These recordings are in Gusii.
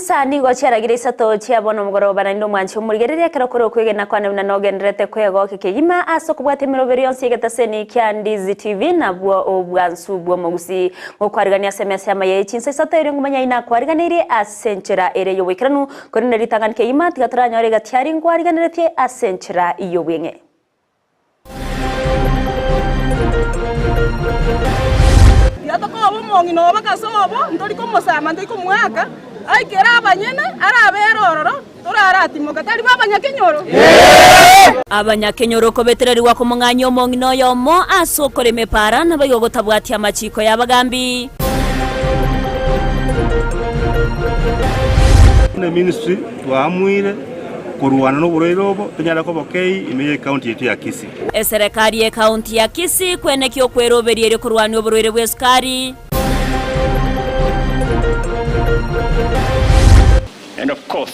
Chinsa nigo chiaragire isato chia bono omogoroba, naende omwanchi omorigereria ekero kore okwegena kwane buna nogendererete kwegokia kegima ase okobwata emeroberi yonsi y'egetaseni kia Ndizi TV nabwo obwansu bw'omogusii. Ngokwarigania ase emesa y'amaya ye chinsa isato erio ngomanya inakwariganeirie ase enchera ere y'oboikeranu, korende ritang'ani kegima tiga toranyore egatiari nkwariganeretie ase enchera y'obweng'e. Tiga tokoba omong'ina obo ase obo, ntori komosama, ntori komoaka, aikere abanyene, arabeere ororo, toraratimoka, tari bo abanyakenyoro? Abanyakenyoro kobetererigwa komong'anyia omong'ina oyomo ase okorema epaara, naboigo gotabwatia amachiiko y'abagambi. Buna eministry twaamuire korwana noborwaire obo tonyare kobokei ime ye county yaito ya Kisii. Eserekari ye county ya Kisii kwenekia okweroberia erio korwania oborwaire bw'esukari. And of course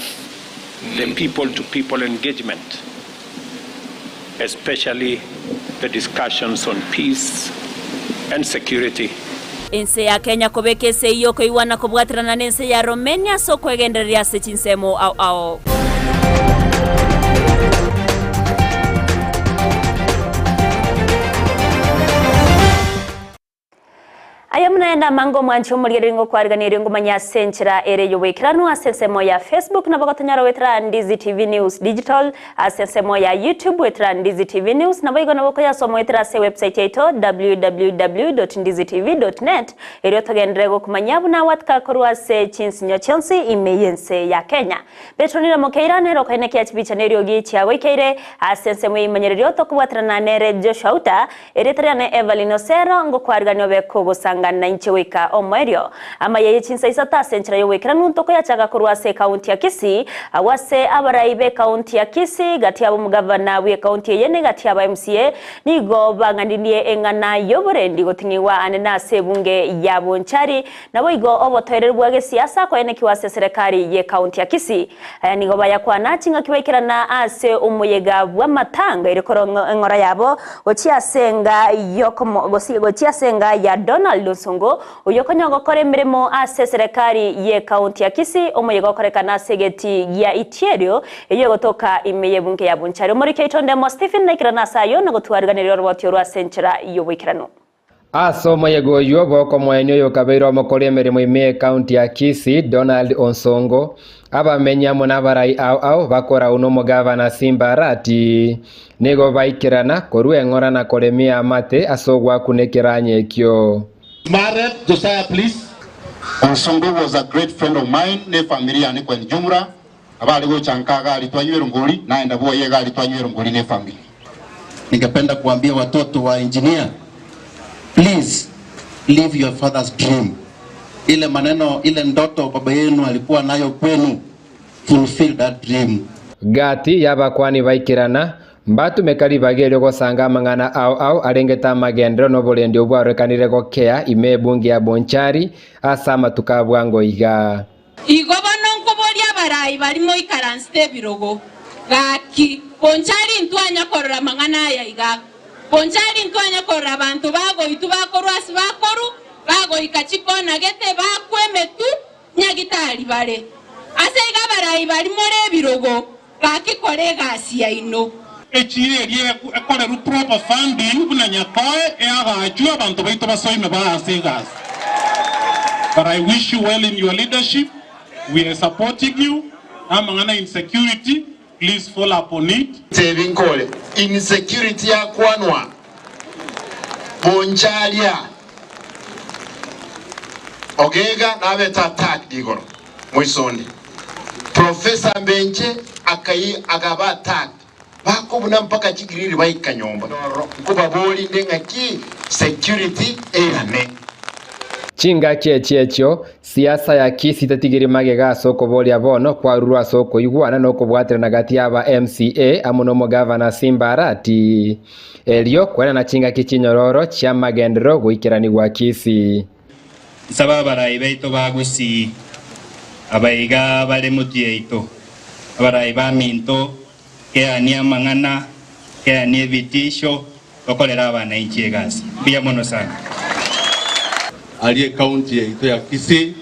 the people to people engagement especially the discussions on peace and security. Ense ya Kenya kobeka esegi y'okoigwana kobwaterana n'ense ya Romania ase okwegendereria ase chinsemo ao ao. Aye buna naende amange omwanche omorigereria ngokwarigania erio ngomanye ase enchera ere y'oboikeranu ase ensemo ya Facebook nabo gotonyora goetera Ndizi TV News Digital ase ensemo ya YouTube goetera Ndizi TV News naboigo nabo okoyasoma goetera ase ewebsite yaito www.ndizitv.net erio togenderere gokomanyia buna awatka korwa ase chinsinyo chionsi ime y'ense ya Kenya. Petronila Mokeira nere okoenekia chibicha na eriogi chiagoikeire ase ensemo y'eimanyererio tokobwaterana nere Joshua Uta Erieta riane Evelyn Osero, ngokwarigania obe kogosangana nainche goika omoerio. Amaya ye chinsa isato ase enchera y'oboikeranu ntokoyachaga korwa ase ekaunti ya Kisii, agwo ase abarai b'ekaunti ya Kisii, gati yabo omogavana bw'ekaunti eye ne gati y'aba MCA, nigo bang'anirie eng'ana y'oborendi goting'igwa anene ase ebunge ya Bonchari, Naboigo obotoereru bwa gesiasa koenekigwa ase eserekari y'ekaunti ya Kisii. Aya nigo bayakwana chingaki baikerana ase omoyega bw'amatanga erio korwa eng'ora yabo gochia ase enga y'okomo gochia ase enga ya Donald Onsongo oyio konya ogokora emeremo ase eserekari y'ekaunti ya Kisii omoyega okorekana ase egetii gia Itierio eyio egotoka ime y'ebunge ya Bonchari. Omoriki oito Ndemo Stephen naikerana ase ayio na gotwariganeria oroboti orwo ase enchera y'oboikeranu. Ase omoyega oyio bw'okomoenia oyokabeire omokori emeremo ime y'Ekaunti ya Kisii, Donald Onsongo, abamenyi amo nabarai ao ao bakorau nomogavana Simba Arati, nigo baikerana korua eng'ora na koremia amate ase ogwakuna ekeranya ekio. Married, Josiah please. Onsongo was a great friend of mine ne family yane kwa jumla, abare gocha nka gari twanywa erongori, naenda bwoye egari twanywa erongori ne family. Ningependa kuambia watoto wa engineer, please live your father's dream. Ile maneno, ile ndoto baba yenu alikuwa nayo kwenu, fulfill that dream. Gati y'abakuani baikerana, mbatumeka ribaga erio gosanga amang'ana ao ao arengete amagenderero na oborendi obwo bwarorekanire gokea ime ebunge ya Bonchari ase amatuko a bwango iga. Igo bono nkoboria abarai baria moikaransete ebirogo, Gaki, bonchari ntwanya korora amang'ana aya iga? Bonchari ntwanya korora abanto bagoitwa bakorwa ase bakoru, bagoika chikona gete, bakwa emetu, nyagitari bare? Ase igo abarai baria more ebirogo, gaki kora egasi yaino. Echiira eria ekorerwe proper funding buna Nyakoe eagachwe abanto baito basoime baase egasi. But I wish you well in your leadership, we are supporting you, amang'ana insecurity, please follow up on it. Tebi nkore insecurity yakwanwa boncharia ogega nabete attacked igoro moisonde Professor Mbenche akai agaba attacked bakobuna mpaka chigiriri baika nyomba nkobabori nde ng'aki security eyane. Chingaki echi echio, siasa ya Kisii tetigiri magega ase okoboria bono kwarurwe ase okoigwana na okobwaterana gati y'aba MCA amo nomogavana Simba Arati, erio kwenana chingaki chinyororo chi'amagenderero goikeranigwa Kisii. Nsabe abarai baito ba Gusii, abaiga bare motwe yaito, abarai baminto, keania amang'ana, keania ebitisho, tokorere abanainchi egasi. Mbuya mono sana. Aria ecounty yaito ya Kisii.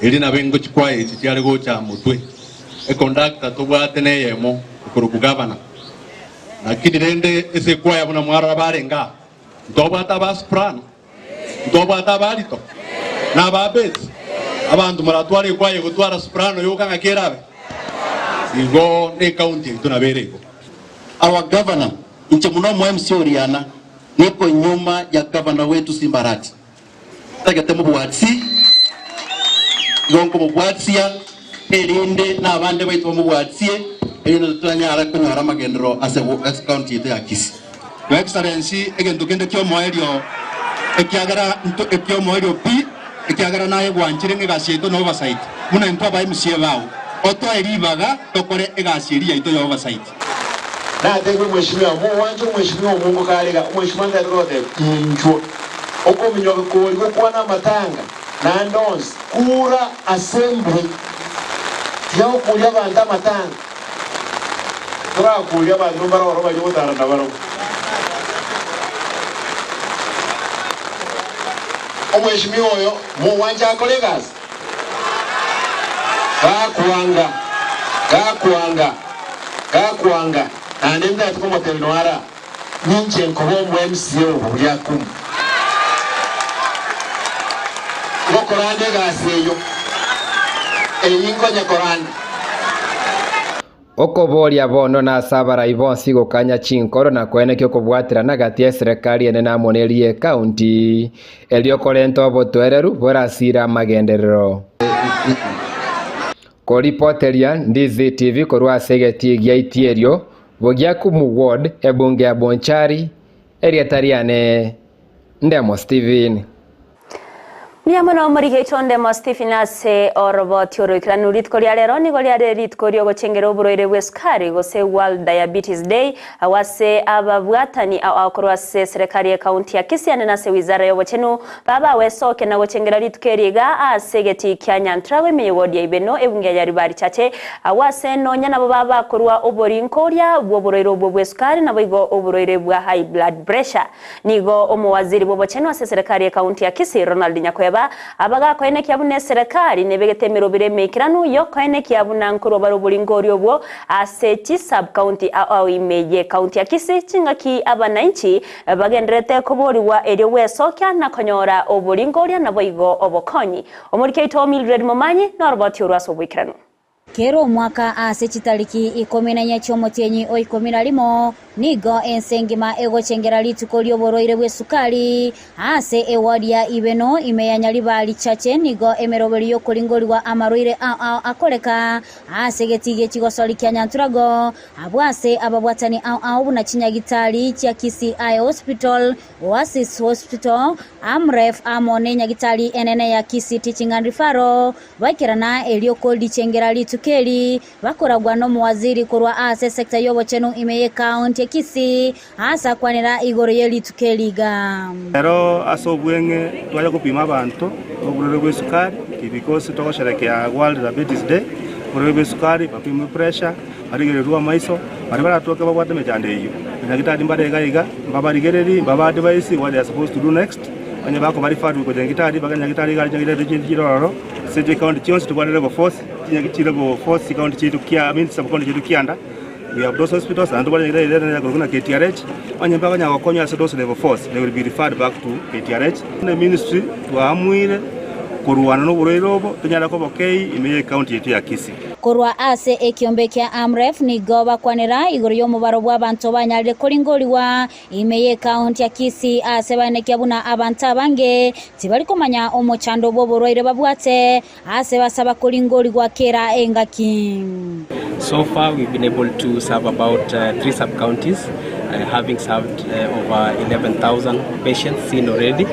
Eri nabo engo chikwaya echi chiare gocha motwe. Econductor tobwate neyemo ekorokwa gavana. Lakini rende ase ekwaya buna mwarora barenge aa, ntobwate aba soprano, ntobwate aba alto, na aba bass. Abanto moratware ekwaya egotwara soprano yoka ng'aki erabe? Igo ne ecounty yaito nabo ere igo. Our governor, inche buna omo MC Oriana, niko nyuma ya governor wetu Simba Arati. Ntagete mobwatsie, igo nkomobwatsia, erinde nabande baito bamobwatsie, erinde totanyare konyora amagenderero ase county yaito ya Kisii. Your Excellency, egento kende ki'omoerio, ekiagera nto eki'omoerio pi, ekiagera naye gwanchire ng'a egasi yaito na oversight, buna intwe aba MCA bao, otoe ribaga tokore egasi eria yaito ya oversight. Natebie omweshimiwa, Mogwancha omweshimiwa omongo kare iga, omweshimiwa ntaete goteba, Inchuo. Okominyoka koria gokwana amatanga, naende onsi, kura assembly, tiga gokuria abanto amatanga. Torakurie abanto mbare oro baria ogotara nabarabwo. Omweshimiwa oyo mogwancha akore egasi? Gakwanga, gakwanga, gakwanga, naende ntati komotebia nonya ara, ninche nkoba omo MCA obo buria akumu. Ngokorande egasi eyio, eyio nkonyekorande. Okoboria bono nase abarai bonsi gokanya chinkoro na koenekia okobwaterana gati y'eserekari enene amo neri y'ecounty, erio korenta obotoereru borasire amagenderero. Koripoteria Ndizi TV korwa ase egetii gia Itierio, Bogiakumu Ward, ebunge ya Bonchari, erieta riane Ndemo Stephen. Mbuya mono morigecho onde mo Stephen ase oroboti oroikeranu. Rituko ria rero nigo riare rituko riogochengera oborwaire bw'esukari gose World Diabetes Day agwo ase ababwatani ao ao korwa ase eserekari y'ekaunti ya Kisii ande nase wizara y'obochenu babawesokia na gochengera rituko eri iga ase egetii kia Nyantrago ime y'ewodi ya Ibeno ebunge ya Ribari Chache agwo ase nonya nabo babakorwa oborinkoria bw'oborwaire obwo bw'esukari naboigo oborwaire bwa high blood pressure. Nigo omowaziri bw'obochenu ase eserekari y'ekaunti ya Kisii, Ronald Nyakweba, abagakoenekia buna eserekari nebegete emerobera emeikeranu y'okoenekia buna nkorwa bare oboringori obwo ase chi-sub-county ao ao ime y'ekaunti ya Kisii chingaki abanainchi bagendererete koborigwa erio gwesokia na konyora oboringoria naboigo obokonyi. Omoriki oito Mildred Momanyi noroboti orwo ase oboikeranu. Kera omwaka ase chitariki ikomi na inye chi'omotienyi o ikomi na rimo, nigo ense engima egochengera rituko ri'oborwaire bw'esukari. Ase eward ya Ibeno, ime ya Nyaribari Chache, nigo emeroberi y'okoringorigwa amarwaire ao ao akoreka ase egetii gie chigosori kia Nyanturago, abwo ase ababwatani ao ao buna chinyagitari chia Kisii Eye Hospital, Oasis Hospital, Amref amo nenyagitari enene ya Kisii Teaching and Referral, Baikerana erio korichengera rituko eri, bakoragwa nomowaziri korwa ase esecta y'obochenu ime y'ecounty ya Kisii, aase akwanera igoro ye rituko eri iga. Ero ase obweng'e twacha gopima abanto oborwaire bw'esukari because togosherekea World Diabetes Day, oborwaire bw'esukari, bapimwe pressure, barigererwe amaiso, baria baratoke babwate emechando eyio, abanyagitari mbare iga iga, mbabarigererie, mbaba advise what they are supposed to do next. Onye bakoba referred gocha nyagitari, bagende nyagitari iga are chinyagitari chire ororo, ase chikaunti chionsi tobwate level four, chinyagi chire level four chikaunti chiaito kia I mean sub-county chiaito kianda, we have those hospitals naende tobwate nyagitari ere ere ekorokwa buna KTRH, onye mbakonyara gokonywa ase those level fours, they will be referred back to KTRH. Buna eministry twaamuire korwana na oborwaire obo, tonyare kobokei ime ye ecounty yaito ya Kisii. Korwa ase ekiombe kia Amref nigo bakwanera igoro y'omobaro bw'abanto banyarire koringorigwa Ime y'ekaunti ya Kisii aase baenekia buna abanto abange tibari komanya omochando bw'oborwaire babwate aase basaba koringorigwa kera engaki. So far we've been able to serve about 3 sub counties having served over 11,000 patients seen already.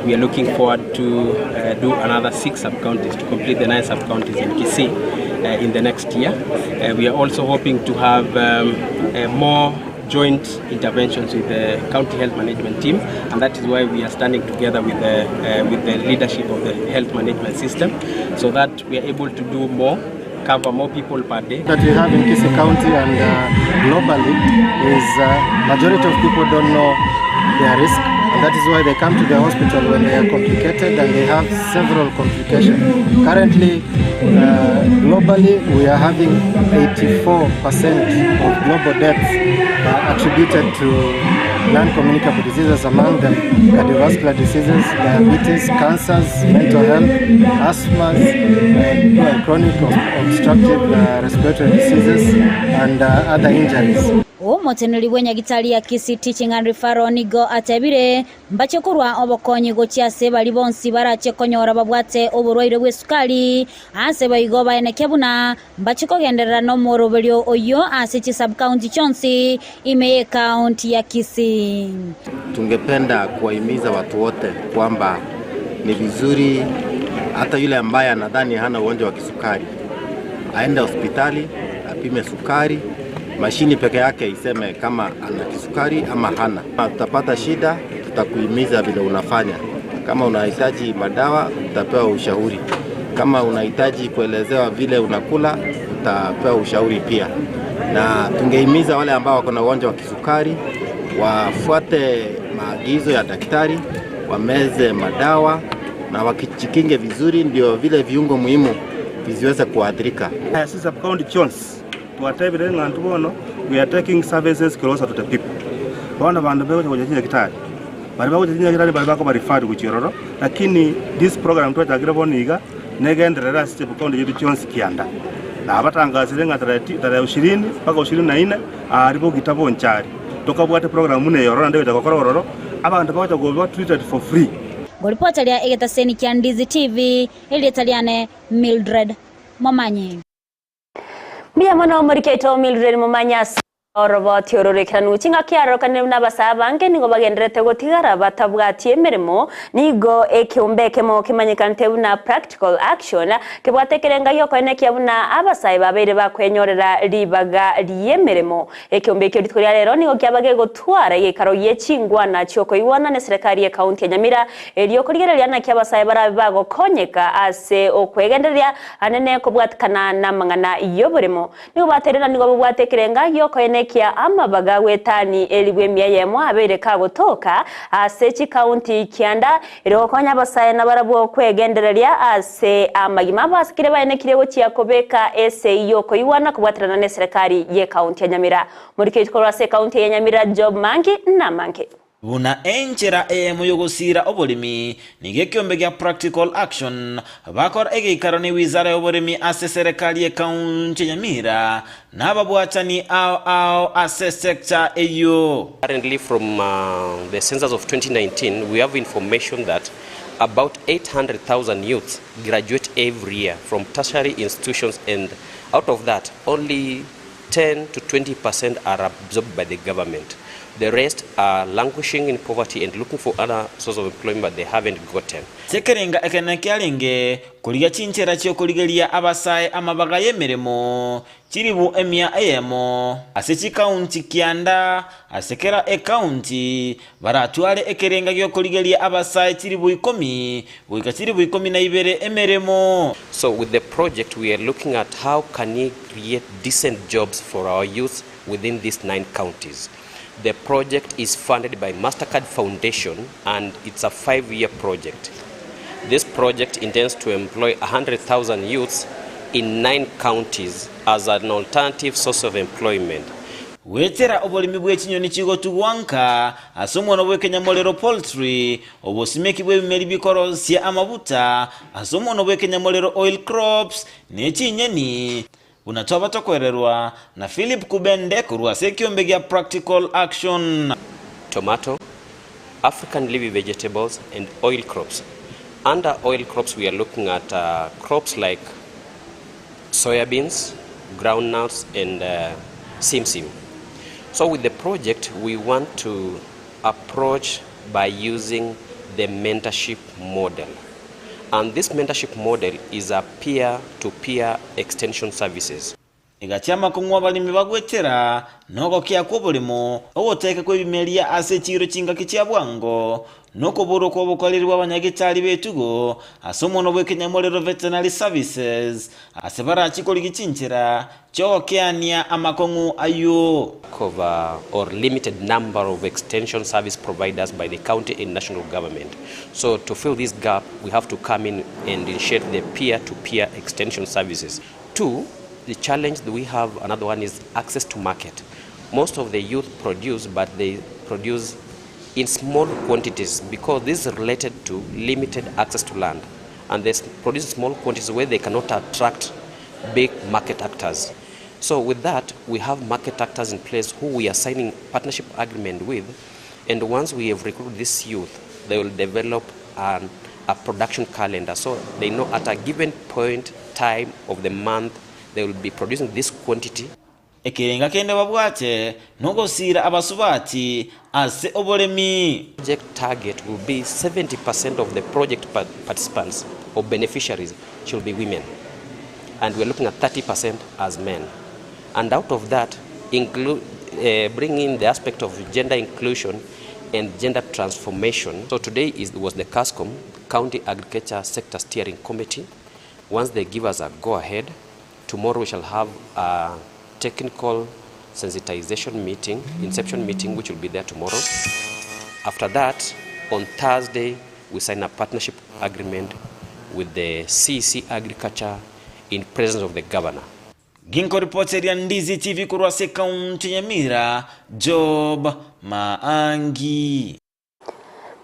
We are looking forward to do another 6 sub counties to complete the 9 sub counties in Kisii in the next year. We are also hoping to have more joint interventions with the county health management team, and that is why we are standing together with the, uh, with the leadership of the health management system so that we are able to do more cover more people per day. That we have in Kisii County and uh, globally is uh, majority of people don't know their risk and that is why they come to the hospital when they are complicated and they have several complications. Currently, globally, we are having 84% of global deaths attributed to non-communicable diseases, among them cardiovascular diseases, diabetes, cancers, mental health, asthmas, chronic obstructive respiratory diseases and other injuries. Omoteneneri bw'enyagitari ya Kisii Teaching and Referral nigo atebire, Mbache korwa obokonyi gochia ase baria bonsi barache konyora babwate oborwaire bw'esukari, ase boigo baeneke buna mbache kogenderera nomoroberio oyio ase chisub-county chionsi ime y'ecounty ya Kisii. Tungependa kuwahimiza watu wote kwamba ni vizuri hata yule ambaye anadhani hana ugonjwa wa kisukari aende hospitali apime sukari, mashini peke yake iseme kama ana kisukari ama hana. Tutapata shida, tutakuhimiza vile unafanya. Kama unahitaji madawa utapewa ushauri, kama unahitaji kuelezewa vile unakula utapewa ushauri pia. Na tungehimiza wale ambao wako na ugonjwa wa kisukari wafuate maagizo ya daktari, wameze madawa na wakijikinge vizuri, ndio vile viungo muhimu visiweze kuathirika. Ase sub county chionsi twatebire ng'a intwe bono we are taking services closer to the people. Bono abanto begocha gocha chinyagitari, baria bagocha chinyagitari baria bakoba referred gochia ororo, lakini this program twachakire bono iga negenderere ase sub county chiaito chionsi kianda. Nabatangasire ng'a tarehe ti tarehe ishirini mpaka ishirini na nne aria bogita bonchari tokabwate program buna eye ororo naende egocha gokora ororo, abanto bagocha koba treated for free. Ngoripota ria egetaseni kia Ndizi TV, erieta riane Mildred Momanyi. Mbuya mono omoriki oito Mildred Momanyi ase oroboti ororekeranu. Chingaki arokanire buna abasae abange nigo bagendererete gotigara batabwati emeremo, nigo ekeombe ekemo kemanyekanete buna Practical Action kebwate ekerenga giokoenekia buna abasae babeire bakwenyorera ribaga ri'emeremo. Ekeombe ekio rituko ria rero nigo kiaba gegotwara egeikaro gie chingwana chiokoigwana neserekari y'ekaunti ya Nyamira Erio korigereria naki abasae barabe bagokonyeka ase okwegendereria anene kobwatikana namang'ana y'oboremo. Nigo bateire na nigo babwate ekerenga gi'okoenekia amabaga gw'etani elifu emia eyemo abeire kagotoka ase chikaunti kianda, erio gokonya abasae nabarabwo kwegendereria ase amagima abasikire baenekirie gochia kobeka esegi y'okoigwana kobwaterana neserekari y'ekaunti ya Nyamira. Morikeitu korwa ase ekaunti eye ya Nyamira Job Mangi namange. Buna enchera eyemo y'ogosiira oboremi, nigo ekeombe gia Practical Action bakora egeikaro ne wizara y'oboremi ase eserekari y'ekaunti ya Nyamira na ababwatani ao ao ase sector eyio. Currently from the census of 2019 we have information that about 800,000 youths graduate every year from tertiary institutions and out of that only 10 to 20 percent are absorbed by the government. The rest are languishing in poverty and looking for other source of employment but they haven't gotten. Ase ekerenga ekenene kiarenge korigia chinchera chi'okorigeria abasae amabaga y'emeremo chilifu emia eyemo ase chikaunti kianda ase kera ekaunti, baratware ekerenga gi'okorigeria abasae chilifu ikomi goika chilifu ikomi na ibere emeremo. So with the project we are looking at how can we create decent jobs for our youth within these 9 counties. The project is funded by Mastercard Foundation and it's a 5-year project. This project intends to employ 100,000 youths in 9 counties as an alternative source of employment. Goetera oboremi bwe chinyoni chigotugwa nka ase omwono bw'ekenyamorero poultry, obosimeki bw'ebimeri bikorosia amabuta ase omwono bw'ekenyamorero oil crops, ne chinyeni, buna twaba tokwererwa na Philip Kubende korwa ase ekiombe gia Practical Action. Tomato, African leafy vegetables and oil crops. Under oil crops we are looking at crops like soya beans, groundnuts and simsim. So with the project we want to approach by using the mentorship model. And this mentorship model is a peer-to-peer extension services. Egachia amakong'u abaremi bagwetera, na ogokia kw'oboremo, ogoteka kw'ebimeria ase chiiro chingaki chia bwango, na okoborwa kw'obokoreri bw'abanyagetari b'etugo ase omonwa bw'ekenyamorero Veterinary Services, ase barachie korigia chinchera chi'ogokeania amakong'u ayio. Of or limited number of extension service providers by the county and national government. So to fill this gap, we have to come in and initiate the peer-to-peer extension services. Two, the challenge that we have, another one is access to market. Most of the youth produce, but they produce in small quantities because this is related to limited access to land. And they produce small quantities where they cannot attract big market actors. So with that, we have market actors in place who we are signing partnership agreement with. And once we have recruited this youth, they will develop an, a production calendar. So they know at a given point, time of the month, they will be producing this quantity. Ekerenga kende babwate nogosiira abasubati ase oboremi. Project target will be 70% of the project participants or beneficiaries should be women. And we're looking at 30% as men. And out of that, include, bring in the aspect of gender inclusion and gender transformation. So today is, was the CASCOM, County Agriculture Sector Steering Committee. Once they give us a go-ahead, tomorrow we shall have a technical sensitization meeting, inception meeting, which will be there tomorrow. After that, on Thursday, we sign a partnership agreement with the CEC Agriculture in presence of the governor. Ginkoripoteria Ndizi TV korwa ase ekaunti ya Nyamira, Job Maangi.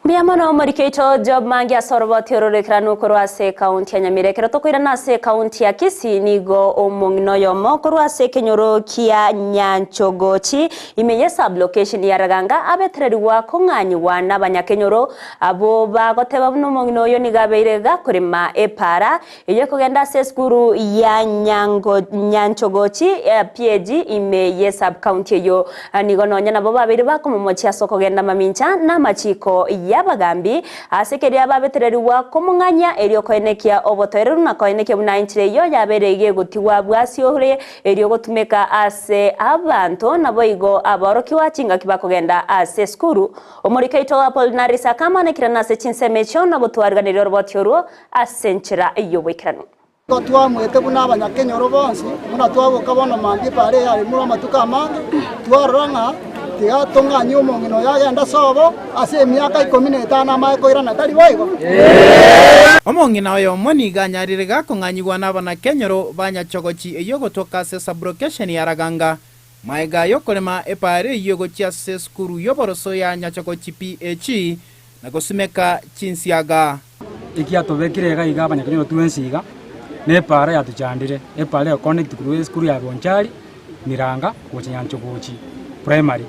Mbuya mono omoriki oito Job Mangi ase oroboti ororekeranu korwa ase ekaunti ya Nyamira. Ekero tokoirana ase ekaunti ya Kisii nigo omong'ina oyomo korwa ase ekenyoro kia Nyanchogochi ime ye sub-location ya Raganga abetererigwa kong'anyigwa nabanyakenyoro abwo bagoteba buna omong'ina oyo nigo abeire gakorema epaara Eyio ekogenda ase esukuru ya Nyanchogochi PAG ime ye sub-county eyio. Nigo nonya nabo babeire bakomomochia ase okogenda mamincha na amachiko y'abagambi ase keria babetererigwa komong'anyia erio koenekia obotoereru na koenekia buna enchera eyio yabeire gegotigwa bwasiore erio gotumeka ase abanto naboigo aborokigwa chingaki bakogenda ase esukuru. Omoriki oito Apollinaris akamanekirana ase chinsemo echio na gotwariganeria oroboti orwo ase enchera y'oboikeranu. Nigo twamoete buna abanyakenyoro bonsi, buna twaboka bono mambia epaara eye yaremurwe amatuko amange, twarora ng'a tiga tong'anyie omong'ina oyo agende sobo ase emiaka ikomi na etano amaye koirana, tari boigo? Omong'ina oyomo nigo anyarire gakong'anyigwa n'abanakenyoro ba Nyachogochi eyio gotoka ase saburokesheni ya Raganga, magega y'okorema epaara eyio gochia ase esukuru y'oboroso ya Nyachogochi PAG na gosimeka chinsiaga. Ekiatobekire iga iga abanyakenyoro twensi iga, na epaara yatochandire, epaara ego connect korwa esukuru ya Bonchari, Miranga, gocha Nyanchogochi primary.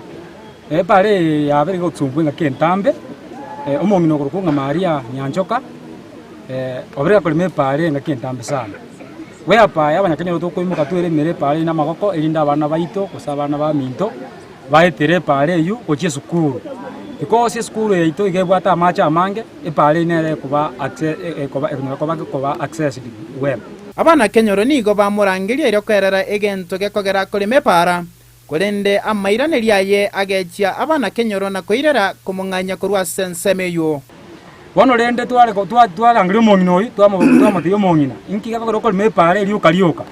Epaara eye yabeire egosumbua engaki entambe, omong'ina okorokwa ng'a Maria Nyanchoka, obeire gakorema epaara eye engaki entambe sana. Whereby abanyakenyoro tokoimoka tweremere epaara eye na amagoko erinde abana baito gose abana baminto. Baetire epaara eyio gochia esukuru, because esukuru yaito iga ebwate amache amange, epaara eyio nere ekoba acce ekoba ekonyara koba koba accessed well. Abanakenyoro nigo bamorangeria erio koerera egento gekogera korema epaara, korende amairanerio aye agechia abanakenyoro na koirera komong'ainya korwa ase ensemo eyio. Bono rende tware twarangeria omong'ina oyio, twamotebia omong'ina, inki gekogera okorema epaara eria rioka rioka?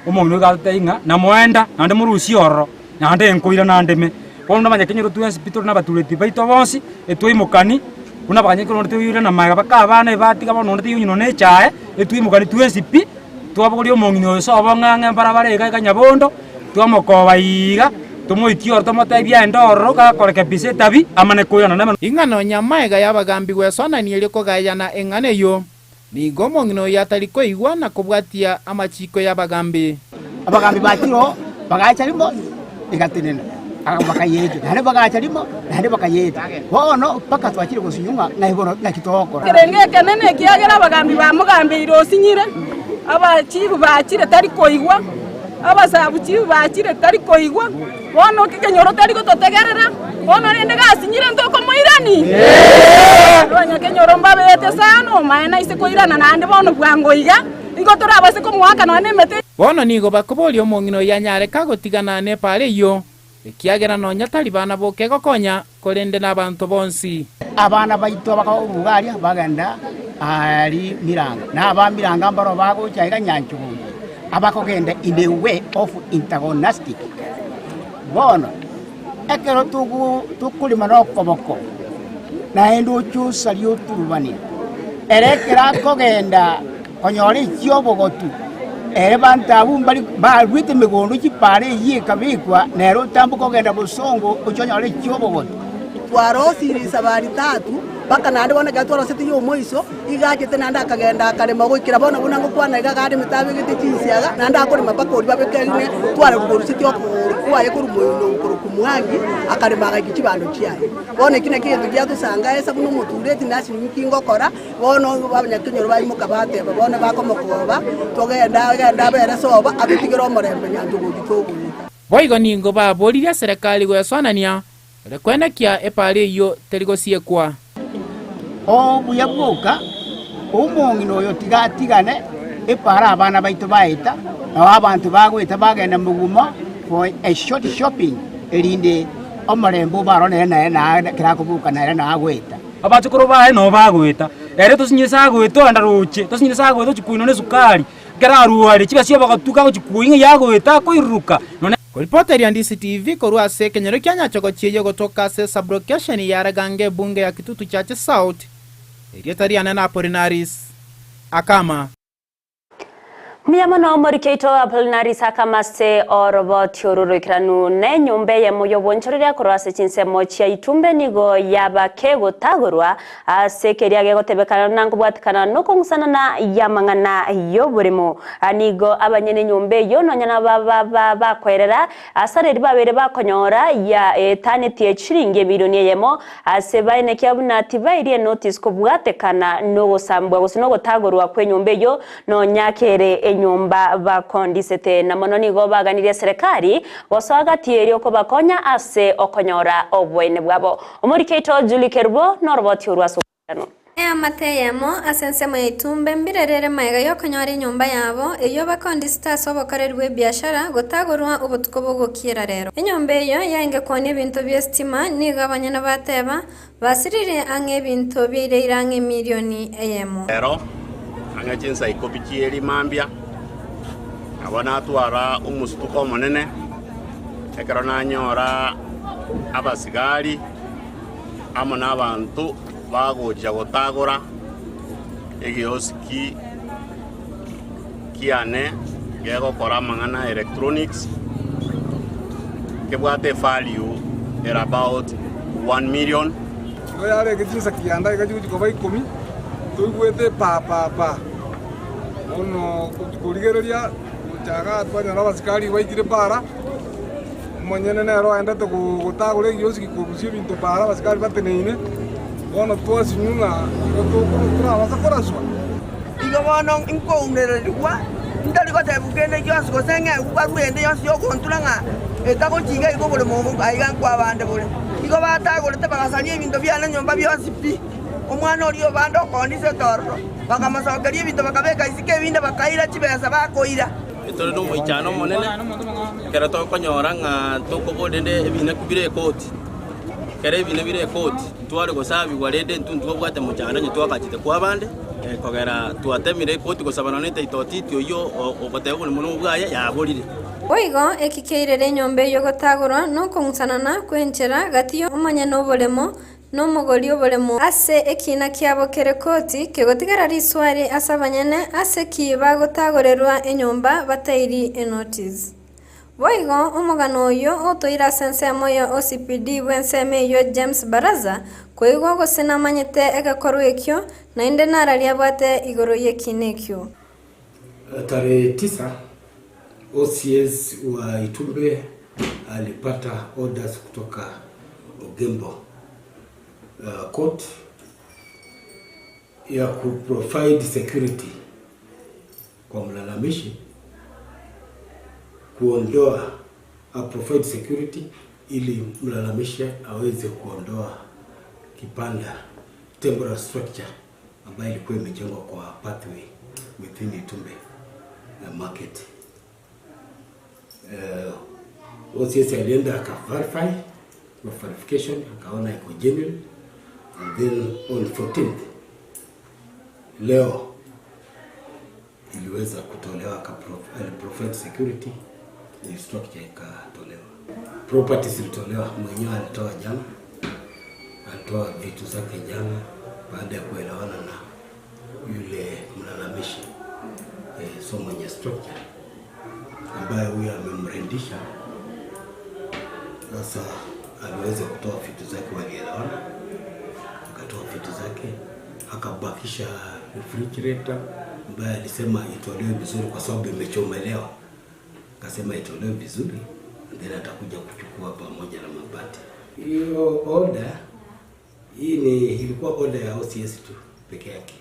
Omong'ina oyio agatotebia ng'a namoenda, naende morusie ororo, naende nkoira nandeme. Bono nabanyakenyoro twensi pi tore nabatureti baito bonsi, etwaimokani, buna abanyakenyoro toirana magega mpaka abana ebatiga bono onde taiyo onywa echae, etwaimokani twensi pi, twabogoria omong'ina oyo sobo ng'a ang'e mbarabara iga iga nyabondo, Twamokoba iga, tomoikie oro tomotebie aende ororo gakorekebisa etabi, amane koirana neme. Ing'a nonya amaega y'abagambi gwesonania erio kogayana eng'ana eyio, nigo omong'ina oyio atari koigwa na kobwatia amachiiko y'abagambi. Abagambi ba Tiro bagacha rimo, egatenena, bakayeeta, naende bagacha rimo, naende bakayeeta. Bono mpaka twachire gosinywa ng'a ng'ai bono naki togokora. Ekerengo ekenene ekiagera abagambi bamogambeire osinyire, abachifu bachire tari koigwa. Abasabuchiu bachire tari koigwa, bono kekenyoro tari gototegerera, bono rende gasinyire ntokomoirani. Abanyakenyoro mbabete sana omaene aise koirana naende bono bwango iga, Igo torabase komoaka nonya nemete. Bono nigo bakoboria omong'ina oyio anyare kagotigana nepaara eyio, ekiagera nonya tari bana boka egokonya, korende nabanto bonsi. Abana baito bakaruga aria, bagenda aria Miranga, na aba Miranga mbarabwo bagocha aiga Nyanchuguni, abakogenda in a way of antagonistic. Bono ekero tokorema nokoboko, naende oche osarie oturubanie, ere ekero akogenda konyora echi'obogotu, ere banto abwo mbari baruete emegondo chipara eyio ekabekwa, nere otamboka ogenda bosongo oche onyore echi'obogotu. Twarosirie esabari tatu, mpaka naende bono ekero twarosetie ya omoiso, iga achete naende akagenda akarema goikera bono buna ngokwana iga iga aremete abegete chinsiaga, naende akorema mpaka oria babekerine tware korusetie okogoro kwaye korwa moino korokwa mwangi, akarema agaikia chibando chiaye. Bono eki nakio egento giatosangaesa buna omotureti nase inki ngokora, bono abanyakenyoro baimoka bateba bono bakomokoba, togende agende abere sobo atotigere omorembe nyancha ogochi togoeta. Boigo nigo baboririe eserekari goesoanania Ere kwenekia epaara eyio teri gosiekwa. Obuya bwoka, omong'ina oyo tiga atigane epaara abana baito baeta, nao abanto bagoeta bagenda mogumo for a short shopping, erinde omorembe obe aroro nere naye na ekero akoboka nere nao agoeta. Abachokoro baye nao bagoeta, ere tosinyire agoeta ogenda roche, tosinyire agoeta ochia koinwa na esukari, ekero arwarire chibesa chi'obogatuko agochia koinywa yagoeta akoiruruka nonye. Koripoteria DCTV korwa ase ekenyoro kia Nyachogochi eyio gotoka ase sublocation ya Ragange ebunge ya Kitutu Church South, erieta riane na Apolinaris Akama. Mbuya mono omoriki oito Apolinaris Akama ase oroboti oru roikeranu na enyomba eyemo y'obonchoreria korwa ase chinsemo chia Itumbe nigo yaba kegotagorwa Ase keria gegotebekana na nkobwatikana nokong'usanana y'amang'ana y'oborimo. Nigo abanyene enyomba eyio nonya naba bakoerera asare eria babeire bakonyora ya etanetie chiringi emilioni eyemo ase baenekia buna tibairie enotice kobwatekana nogosambwa gose nogotagorwa kw'enyomba eyio nonya kere enyomba bakondisete. Na mono nigo baganirie eserekari gosoa gati erio kobakonya ase okonyora oboene bwabo. Omoriki oito Julie Kerubo noroboti orwo ase oboikeranu. Eamate eyemo ase ensemo ya Itumbe mbirerere magega y'okonyora enyomba yabo, eyio bakondisete ase obokoreri bw'ebiashara gotagorwa obotuko bogokiera rero. Enyomba eyio yaenge koonia ebinto bi'esitima, nigo abanyene bateba, basiririe ang'e ebinto biaireire ang'e emilioni eyemo. Rero, ang'e chinsa ikomi chi'eeri mambia, nabo natwara omosutuko omonene, ekero nanyora abasigari amo nabanto bagochia gotagora egeosiki kiane gegokora amang'ana a electronics, kebwate evalue ere about one million. Igo yarenge chinsa kianda iga chigochia koba ikomi, toigwete pa pa pa. Bono korigereria gocha igaa twanyora abasikari baikire para, omonyene nere oendete gotagora egiosi korusia ebinto para abasikari bateneine, bono twasinywa ng'a igo torabasa koraswa. Igo bono nkounererigwa, ntari gotebigwa kende gionsi, gose ng'egwe barua ende yonsi y'ogontura ng'a etagochiga iga oboremo obo aiga nkwabande bore. Igo batagorete bagasaria ebinto biane nyomba bionsi pi. Omwana oria obande okoondisa etororo, bakamosokeria ebinto bakabeka isiko ebinde bakaira chibesa bakoira. Tore nomoichano omonene ekero tokonyora ng'a tokoboria rende ebina bire ekoti, ekero ebina bire ekoti ntware gosabigwa rende intwe ntwabwate mochando onye twagachete kwa abande kogera twatemire ekoti gosaba nonya ne etitle deed oywo ogoteba oboremo nobwaye yaborire. Boigo eki keirere enyomba eyio gotagorwa nokong'usanana kw'enchera gati y'omonyene oboremo Nomogori oboremo ase ekiina kiabo kere koti, kegotigara riswari ase abanyene ase ki bagotagorerwa enyomba batairi enotice. Boigo omogano oyio otoire ase ensemo ya OCPD bw'ensemo eyio James Baraza koigwa gose namanyete egekorwa ekio naende nararia abwate igoro y'ekiina ekio. Tarehe tisa OCS wa Itumbe alipata orders kutoka Ogembo court ya ku provide security kwa mlalamishi kuondoa a provide security ili mlalamishi aweze kuondoa kibanda temporary structure ambayo ilikuwa imejengwa kwa pathway within Itumbe. market. OCS alienda aka verify kwa verification akaona iko genuine and then on 14th leo iliweza kutolewa, aka provide security the structure ikatolewa. Properties ilitolewa, mwenyewe alitoa jana, alitoa vitu zake jana baada ya kuelewana na yule mlalamishi so mwenye structure ambaye huyo amemrendisha. Sasa aliweza kutoa vitu zake, walielewana, akatoa vitu zake, akabakisha refrigerator ambaye alisema itolewe vizuri kwa sababu imechomelewa, akasema itolewe vizuri and then atakuja kuchukua pamoja na mabati. Hiyo order hii ni ilikuwa order ya OCS tu peke yake.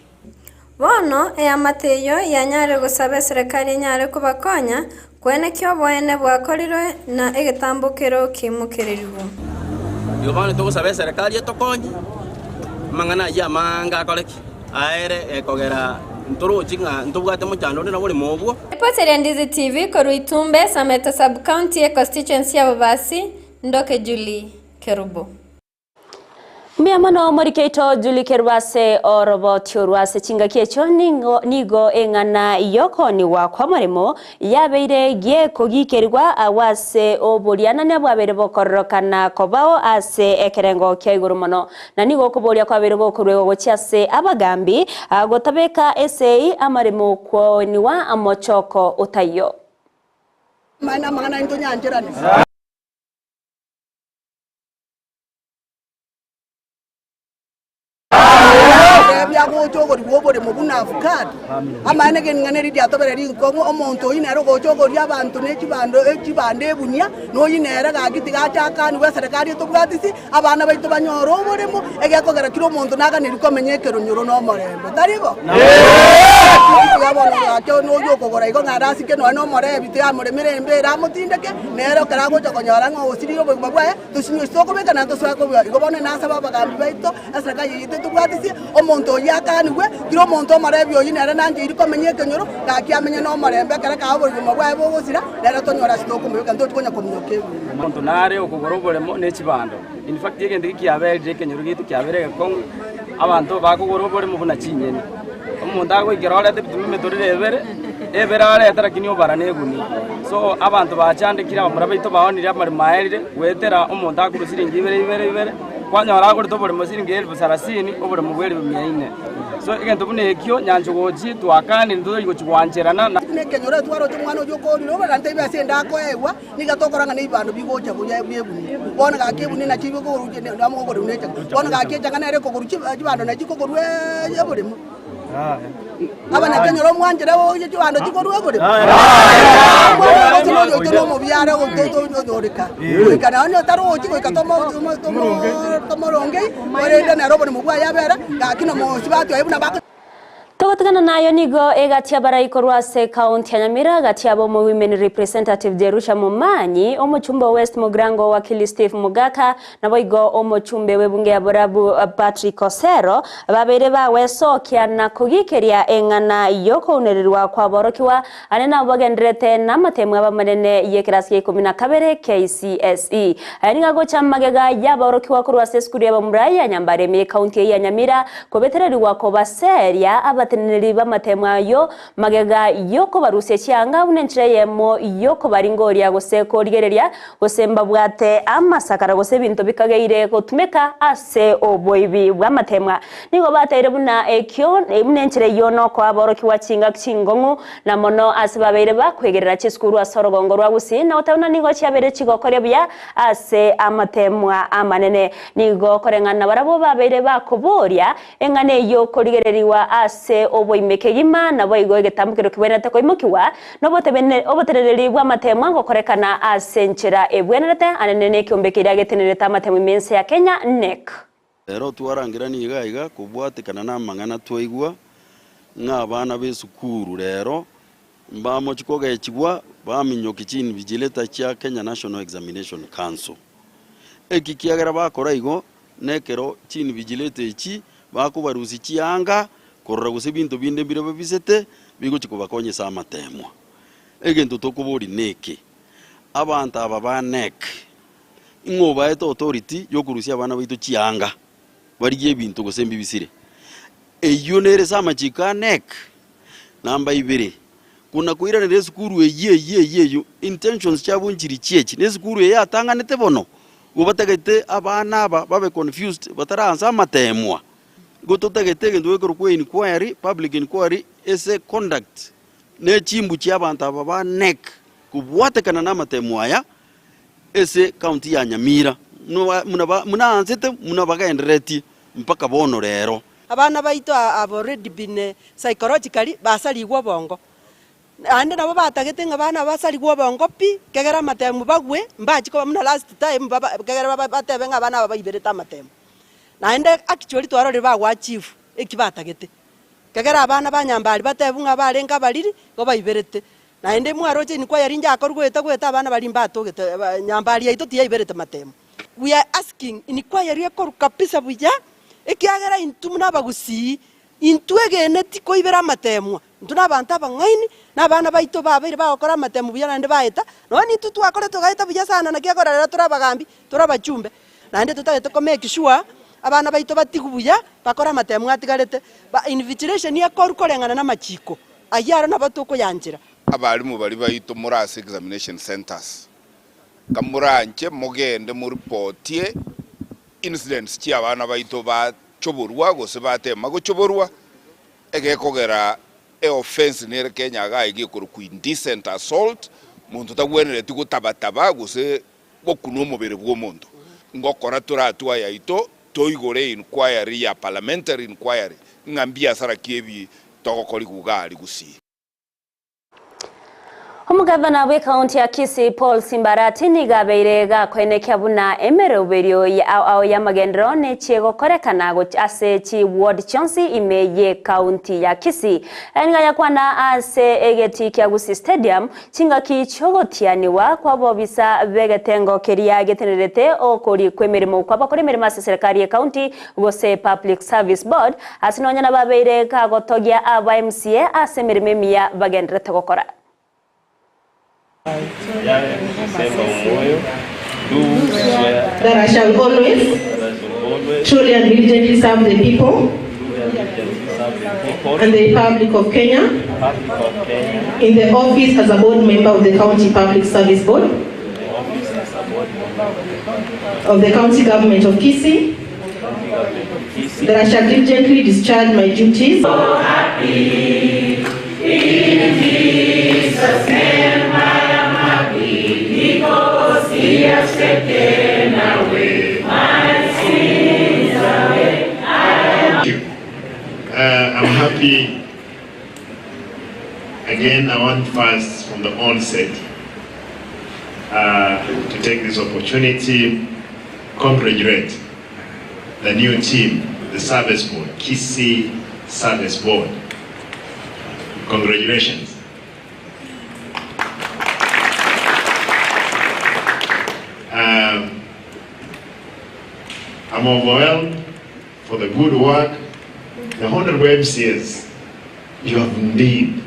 Bono eamate eywo yanyare gosaba eserekari enyare kobakonya kwenekia oboene bwakorirwe na egetambokero kiimokererigwe. Igo bono togosaba eserekari etokonye, amang'ana aywo amange akore ki? Aere ekogera ntorochi ng'a ntobwate mochando onde nabo orimo obwo. Ripoti eria Ndizi TV korwa Itumbe, Sameta Sub-county, econstituency ya Bobasi, Ndoke Julie Kerubo. Mbuya mono omoriki oito Julie Kerubo ase oroboti orwo ase chingaki echio nigo nigo eng'ana y'okoonigwa kw'omoremo yabeire gekogikerigwa agwo ase oborianania bwabeire bokororokana kobao ase ekerengo kia igoro mono. Na nigo okoboria kwabeire gokoruegwa gochia ase abagambi gotabeka esei amaremo kwooniwa omochoko otaiyo. Amang'ana amang'ana intwe nyancherane. Tebia gocha ogorigwa oboremo buna avocado, amaene geng'ana eri riatobere rinkong'u, omonto oyio nere ogocha ogoria abanto ne chibando echibando ebunia, na oyio nere gaki tiga ache akanigwe eserekari etobwatisi, abana baito banyore oboremo, egekogera kera omonto naganeiri komenya ekeronyoro na omorembe, tari bo? Tiga bono gaki noyio okogora igo ng'a arasike nonya na omorebi tiamoremere embera amotindeke, nere ekero agocha konyora ng'a osirire obogima bwaye, Tosinyosi tokobeka na tosoe kobua. Igo bono nasaba abagambi baito, eserikari yaito etobwatisie, omonto oyio akanigwe, kera omonto omorebi oyio nere nancheiri komenya ekenyoro, gaki amenye nomorembe ekero kae obogima bwaye bogosira, nere tonyore ase tokomobeka, ntochi konya kominyoka ebuya. Omonto nare okogora oboremo ne chibando. In fact egento eke kiaberire ekenyoro giaito kiabeire egekong'u, abanto bakogora oboremo buna chinyeni. Omonto agoikera orete ebituma emetorero ebere, ebere arete lakini obara na egunia. So abanto bachandekire abamura baito baonire amaremo aerire, goetera omonto akorwa siringi ibere ibere ibere, kwanyora agorete oboremo siringi elfu sarasini, oboremo bwa elfu mia inne. So egento buna ekio nyancha gochia twakanire ntori gochia goancherana na. Buna ekenyoro etwaroche omwana oyio okorire oborere ntaibe ase ende akoegwa, nigo tokora ng'a nebibando bigocha buya biebunia. Bono gaki ebunia nachi bikogoru amo gokorwa ne echang'a. Bono gaki echang'a nere ekogoru chibando nachi chikokorwa oboremo. Abanyakenyoro mwanchire oye chibando chikorwa oboremo. Gose noyo oito nomobiare otoreka. Goika nonye otarochi goika tomorongei, korende nere oboremo bwaye abere, gaki nomosubati oye buna bako. Togotigana nayo nigo egati abarai korwa ase ekaunti ya Nyamira gati yabo omo Women Representative Jerusha Momanyi, omochumbe o West Mugirango Wakili Steve Mogaka, naboigo omochumbe w'ebunge ya Borabu Patrick Osero babeire bagwesokia na kogikeria eng'ana y'okounererwa kw'aborokigwa ane nabo bagendererete namatemu abamanene y'ekerasi gia ikomi na kabere KCSE. Aya nigo agocha magega y'aborokigwa korwa ase esukuru y'abamura ya Nyambare ime y'ekaunti eye ya Nyamira kobetererigwa kobaseria abateneneri b'amatemu ayio magega y'okobarusia chianga buna enchera eyemo y'okobaringoria gose korigereria gose mbabwate amasakara gose ebinto bikageire gotumeka ase oboibi bw'amatemwa. Nigo bateire buna ekio buna enchera eyio nokoa aborokigwa chingaki chingong'u na mono ase babeire bakwegerera chisukuru ase orogongo rwa Gusii na goteba buna nigo chiabeire chigokoria buya ase amatemwa amanene. Nigo koreng'ana nabarabwo babeire bakoboria eng'ana eyio korigererigwa ase oboime kegima, naboigo egetambokero kebwenerete koimokigwa, na oboteneneri bw'amatemwa gokorekana ase enchera ebwenerete, anene nekeombe keria getenerete amatemo ime ense ya Kenya, NEC. Ero twarangeranie iga iga kobwatekana namang'ana twaigwa, ng'a abana b'esukuru rero mbamochie kogechigwa baminyokie chiinvigilator chia Kenya National Examination Council. Eki kiagera bakora igo nekero chiinvigilator echi bakobarusia chianga korora gose ebinto binde mbire babisete bigochia kobakonyesa amatemwa. Egento tokoboria neke, abanto aba ba NEC, ing'o obaete authority yokorusia abana baito chianga, barigie ebinto gose mbibisire? Eyio nere ase amachiko a NEC. Namba ibere, kona koiranera esukuru eyio eyio eyio eyio, intentions chiabo nchiri chiechi, na esukuru eye yatang'anete bono, igo batagete abana aba babe confused bataraansa amateemwa. Igo totagete egento gekorokwa inquiry, public inquiry ase conduct ne chimbu chia abanto aba ba NEC kobwatekana na amatemo aya ase county ya Nyamira muna muna aansete muna bagenderetie mpaka bono rero. Abana baito have already been psychologically basarigwe obongo. Naende nabo batagete ng'a abana aba basarigwe obongo pi, kegera amatemu bagwe, mbachie koba buna last time baba kegera baba batebe ng'a abana aba baiberete amatemu. Naende actually twarorire bago achieve eki batagete. Kegera abana ba Nyambari batebwe ng'a barenge abariri, igo baiberete. Naende mwaroche inquiry njakorwa goeta goeta abana baria mbatogete Nyambari yaito tiyaiberete matemo. We are asking inquiry ekorwa kabisa buya, ekiagera intwe buna abagusii, intwe egeneti koibera amatemwa, intwe na abanto abang'aini, na abana baito babeire bagokora amatemo buya naende baeta, nonya nintwe twakorete togaeta buya sana naki ekero rero tore abagambi, tore abachumbe. Naende totagete ko make sure abana baito batigwe buya, bakore amatemo atigarete, ba invigilation ekorwe koreng'ana na amachiko, ayio aro nabo tokoyanchera. Abalimu baria baito more ase examination centres, kamoranche mogende moripotie incidents chia abana baito bachoborwa gose batema gochoborwa, egekogera eoffense nere Kenya igaa iga ekorokwa indecent assault, monto tagwenereti gotabataba gose Gokuna omobere bw'omonto. Ngokora tore hatua yaito toigore inquiry ya parliamentary inquiry ng'a mbiasara ki ebi togokorigwa iga aria Gusii. Omogavana bw'ekaunti ya Kisii Paul Simbarati nigo abeire gakoenekia buna emeroberio ao ao y'amagenderero nechie gokorekana ase chi ward chionsi ime y'ekaunti ya Kisii. Aya nigo ayakwana ase egetii kia Gusii Stadium Chingaki chi'ogotianigwa kw'abobisa b'egetengo keria getenerete okori kw'emeremo kw'abakora emeremo ase serikali y'ecounty gose Public Service Board, ase nonya nababeire kagotogia aba MCA ase emeremo emiya bagendererete gokora. That I shall always, truly and diligently serve the people and the Republic of Kenya in the office as a board member of the County Public Service Board of the County Government of Kisii, that I shall diligently discharge my duties. I'm happy. Again, I want first from the onset to take this opportunity, congratulate the new team, the service board, Kisii Service Board. Congratulations. I'm overwhelmed for the good work. The Honorable MCAs, you have indeed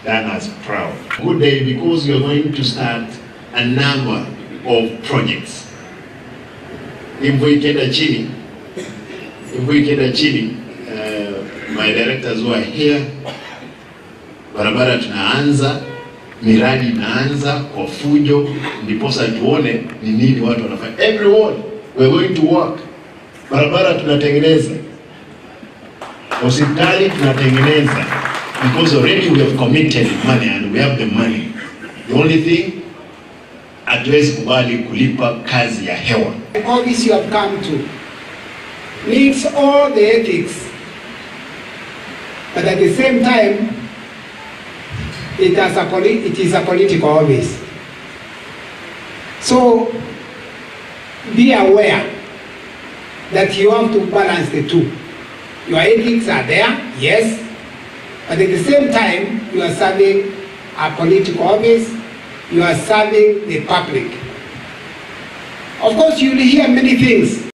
done us proud. Good day because we are going to start a number of projects. Mvua ikienda chini, mvua ikienda chini, my directors who are here, barabara tunaanza, miradi inaanza kwa fujo, ndiposa tuone ni nini watu wanafanya. Every ward we are going to work. Barabara tunatengeneza, hospitali tunatengeneza, because already we have committed money and we have the money. The only thing, hatuwezi kubali kulipa kazi ya hewa. The office you have come to needs all the ethics, but at the same time, it is a political office. So be aware that you have to balance the two. Your ethics are there, yes, but at the same time, you are serving a political office, you are serving the public. Of course, you will hear many things.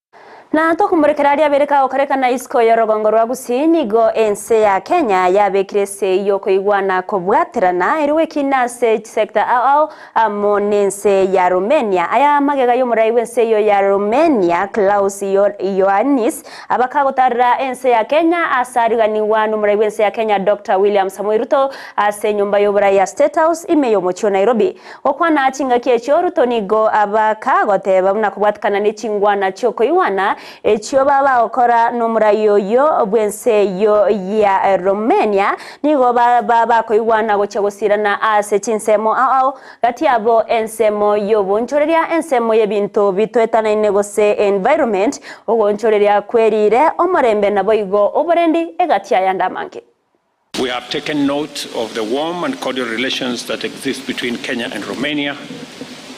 Na tokomorekera aria abere kagokorekana isiko y'orogongo rwa Gusii, nigo ense ya Kenya yabekire esegi y'okoigwana kobwaterana ere gwekina ase chisector ao ao amo nense ya Romania. Aya amagega y'omorai bw'ense eyio ya Romania Klaus Iohannis abakagotarera ense ya Kenya ase ariganigwa nomorai bw'ense ya Kenya Doctor William Samoei Ruto ase enyomba y'oborai ya State House ime y'omochie o Nairobi. Gokwana chingaki echio Ruto nigo abakagoteba buna kobwatikana ne chingwana chi'okoigwana echio babagokora nomorai oyio bw'ense eyio ya Romania nigo bakoigwana gochia gosirana ase chinsemo ao ao gati yabo ensemo y'obonchoreria, ensemo y'ebinto bitoetanaine gose environment, ogoonchoreria kwerire, omorembe naboigo oborendi egati y'ayande amange. We have taken note of the warm and cordial relations that exist between Kenya and Romania,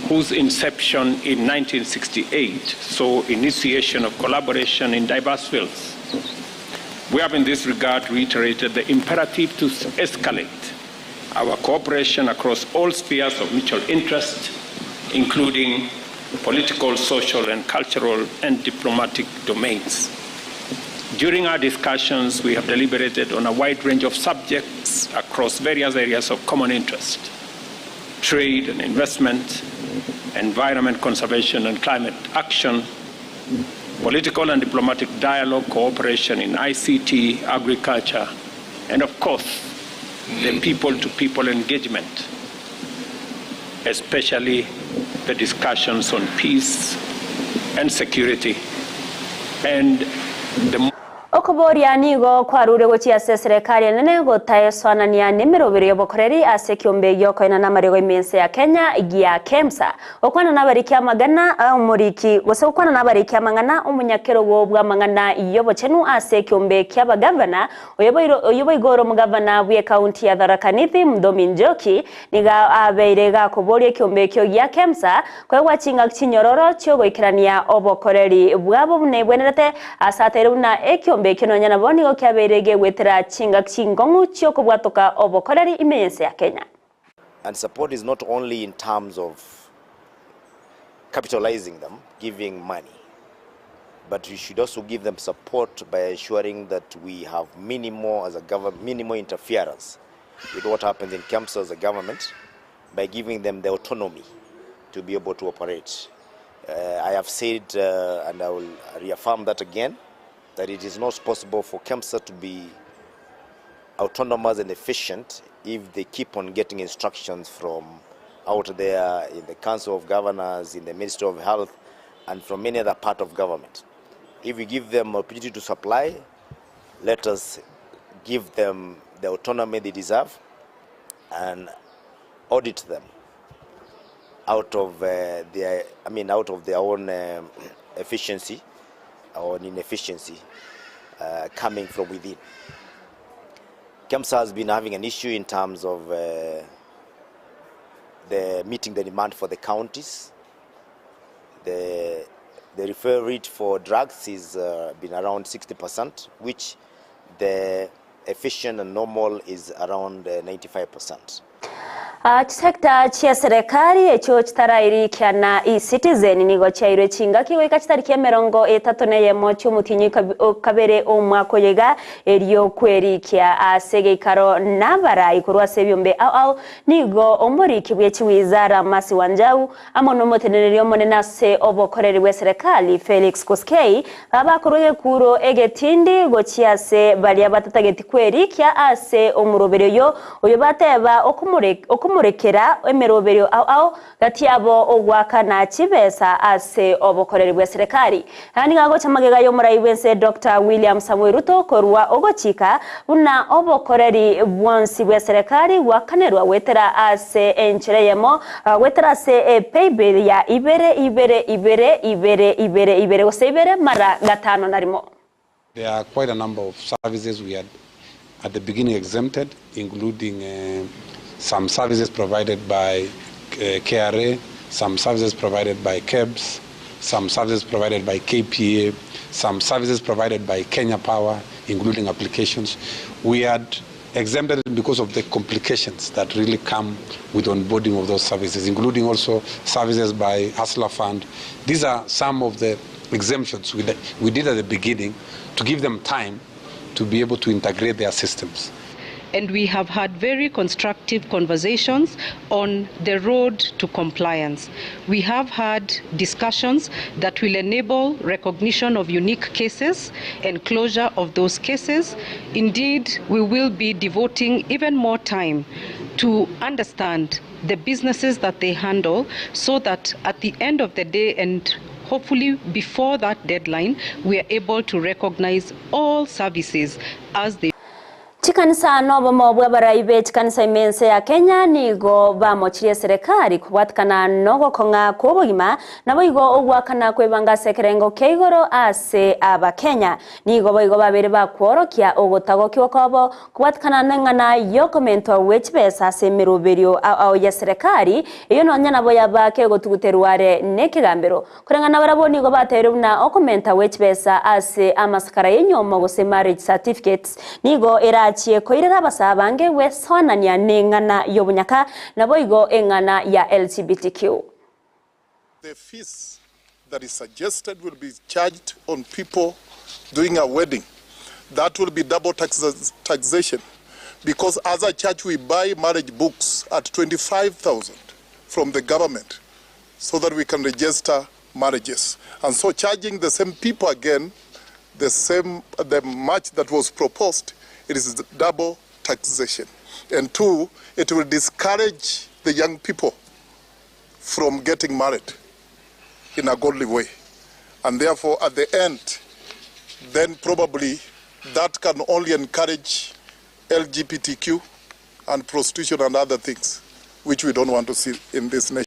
whose inception in 1968 saw initiation of collaboration in diverse fields. We have in this regard reiterated the imperative to escalate our cooperation across all spheres of mutual interest, including political, social, and cultural and diplomatic domains. During our discussions, we have deliberated on a wide range of subjects across various areas of common interest trade and investment, environment conservation and climate action, political and diplomatic dialogue, cooperation in ICT, agriculture, and of course, the people to people engagement, especially the discussions on peace and security and the Okoboria nigo kwarure gochia ase eserekari enene gotaesoanania nemerobero y'obokoreri ase ekiombe giokoenana amariogo ime ense ya Kenya gia Kemsa. Gokwana nabariki amagana omoriki gose gokwana nabariki amang'ana omonyakerogo bw'amang'ana y'obochenu ase ekiombe ki'abagavana oyo boigo ore omogavana bw'ekaunti ya Tharaka Nithi Muthomi Njoki Nigo abeire gakoboria ekiombe ekio gia Kemsa koegwa chingaki chinyororo chi'ogoikerania obokoreri bwabo buna ebwenerete, ase ataire buna ekiombe ekio nonya nabo nigo kiabeire gegwetera chingaki chinkong'u chi'okobwatoka obokoreri ime y'ense ya Kenya. And support is not only in terms of capitalizing them, giving money, but we should also give them support by ensuring that we have minimal, as a government, minimal interference with what happens in KEMSA as a government by giving them the autonomy to be able to operate. Uh, I have said, uh, and I will reaffirm that again, that it is not possible for KEMSA to be autonomous and efficient if they keep on getting instructions from out there in the Council of Governors, in the Ministry of Health, and from any other part of government. If we give them opportunity to supply, let us give them the autonomy they deserve and audit them out of uh, their, I mean, out of their own um, efficiency or inefficiency uh, coming from within. KEMSA has been having an issue in terms of uh, the meeting the demand for the counties. The, the refer rate for drugs is uh, been around 60%, which the efficient and normal is around uh, 95%. Chisecta chia serekari echio chitarairikia na eCitizen nigo chiairwe chingaki goika chitariki emerongo etato na eyemo chiomotinyi kabere omwaka oyo iga erio kwerikia ase egeikaro nabarai korwa ase ebiombe ao ao nigo omoriki bwe chiwizara Mercy Wanjau amo nomoteneneri omonene ase obokoreri bwe serikali Felix Koskei babakorwa egekuro egetindi gochia ase baria batatageti kwerikia ase omoroberi oyo oyo bateba okomorekera emeroberio ao ao gati yabo ogwakana chibesa ase obokoreri bwa serikali. Aya nigo agocha magega y'omorai bwense Dr. William Samoei Ruto korwa ogochika buna obokoreri bwonsi bwa serikali gwakanerwa gwetera ase enchera eyemo gwetera ase epaybill ya ibere ibere ibere ibere ibere ibere gose ibere mara gatano na rimo. There are quite a number of services we had at the beginning exempted, including uh, some services provided by uh, KRA, some services provided by KEBS, some services provided by KPA, some services provided by Kenya Power, including applications. We had exempted it because of the complications that really come with onboarding of those services, including also services by Hustler Fund. These are some of the exemptions we, we did at the beginning to give them time to be able to integrate their systems. And we have had very constructive conversations on the road to compliance. We have had discussions that will enable recognition of unique cases and closure of those cases. Indeed, we will be devoting even more time to understand the businesses that they handle so that at the end of the day and hopefully before that deadline, we are able to recognize all services as they Chikanisa nobomo bw'abarai be chikanisa ime ense ya Kenya nigo bamochirie eserekari kobwatikana nogokong'a kw'obogima naboigo ogwakana kw'ebanga ase ekerengo kia igoro ase Abakenya. Nigo boigo babere bakworokia ogotagokiwa kwabo kobwatikana neng'ana y'okomentwa gwe chibesa ase emeroberio ao ao y'eserekari eyio nonya nabo yaba kegotuguterwa are nekegambero. Koreng'ana barabwo nigo batebirie buna okomenta gwe chibesa ase amasakara y'enyomo gose marriage certificates nigo erachie koirera abasaa abange gwesoanania neng'ana y'obonyaka naboigo eng'ana ya LGBTQ. The fees that is suggested will be charged on people doing a wedding. That will be double taxation because as a church we buy marriage books at 25,000 from the government so that we can register marriages. And so charging the same people again, the same, the much that was proposed, it is double taxation. And two, it will discourage the young people from getting married in a godly way. And therefore, at the end, then probably that can only encourage LGBTQ and prostitution and other things, which we don't want to see in this nation.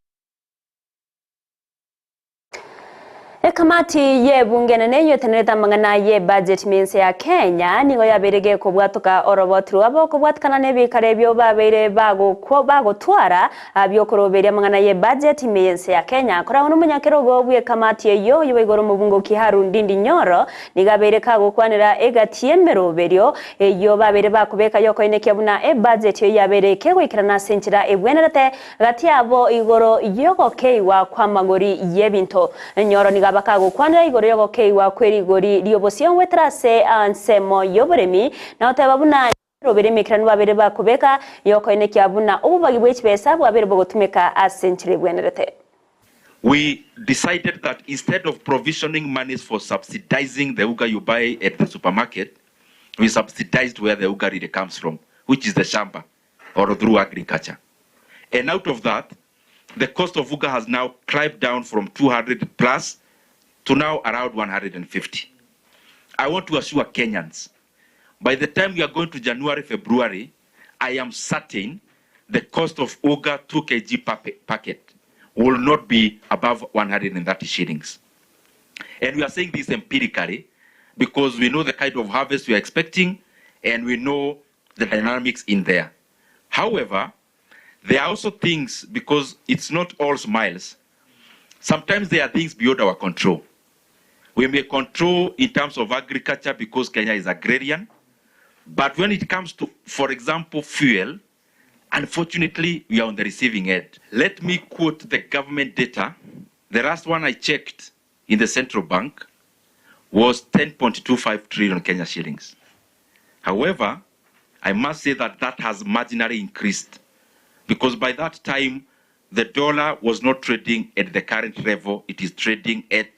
Ekamati y'ebunge enene eyio etenerete amang'ana y'ebudget ime ense ya Kenya nigo yabeire gekobwatoka oroboti rwabo kobwatikana n'ebikaro ebio babeire bagotwara biokoroberia amang'ana y'ebudget ime y'ense ya Kenya. Koragwo nomonyakerogo bw'ekamati eyio oyio boigoro omobungoki Harun Ndindi Nyoro nigo abeire kagokwanera egati y'emeroberio eyio babeire bakobeka yokoenekia buna ebudget eyio yabeire kegoikerana ase enchera ebwenerete Gati yabo igoro y'ogokeigwa kw'amagori y'ebinto. Nyoro nigo abakagokwanera igoro y'ogokeigwa kw'erigori ri'obosio goetera ase ensemo y'oboremi, na goteba buna emeroberi emaikeranu babere bakobeka y'okoenekia buna obobagi bwe chibesa bwabere bogotumeka ase enchera ebwenerete. We decided that instead of provisioning monies for subsidizing the unga you buy at the supermarket, we subsidized where the unga really comes from, which is the shamba or through agriculture. And out of that, the cost of unga has now climbed down from 200 plus to now around 150. I want to assure Kenyans, by the time we are going to January, February, I am certain the cost of unga 2 kg packet will not be above 130 shillings. And we are saying this empirically because we know the kind of harvest we are expecting and we know the dynamics in there. However, there are also things, because it's not all smiles, sometimes there are things beyond our control. We may control in terms of agriculture because Kenya is agrarian, but when it comes to, for example, fuel, unfortunately, we are on the receiving end. Let me quote the government data. The last one I checked in the central bank was 10.25 trillion Kenya shillings. However, I must say that that has marginally increased because by that time, the dollar was not trading at the current level it is trading at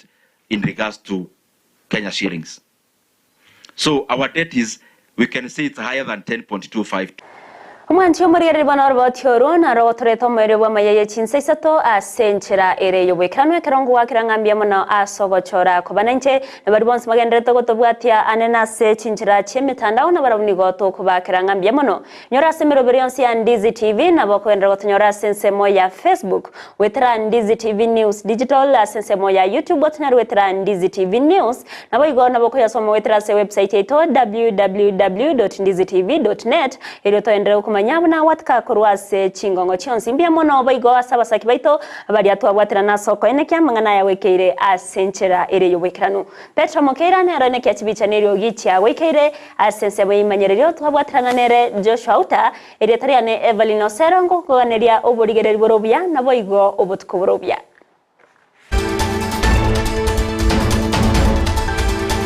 in regards to Kenya shillings. So our debt is, we can say it's higher than 10.25. Omwanchi omorigereria bono oroboti oro naro gotoreta omoerio bw'amaya ye chinsa isato ase enchera ere y'oboikeranu ekero ngowakera ng'a mbuya mono ase ogochora koba nainche na baria bonsi bagendererete gotobwatia ane nase chinchera chi'emetandao nabarabwo nigo tokobakera ng'a mbuya mono. Nyora ase emeroberi yonsi ya Ndizi TV nabo okogenderera gotonyora ase ensemo ya Facebook goetera Ndizi TV News Digital ase ensemo ya YouTube otonyare goetera Ndizi TV News Naboigo nabo okoyasoma goetera ase website yaito www.ndizitv.net erio toenderere gokomanya buna gwatika korwa ase chingongo chionsi. Mbuya mono boigo ase abasaki baito baria twabwaterana ase okoenekia amang'ana aya goikeire ase enchera ere y'oboikeranu. Petro Mokeira nero enekia chibicha neriogi chiagoikeire ase ensemo y'eimanyererio twabwaterana nere Joshua Outa, erieta riane Evelyn Osero ngokoganeria oborigereri bore obuya naboigo obotuko bore obuya.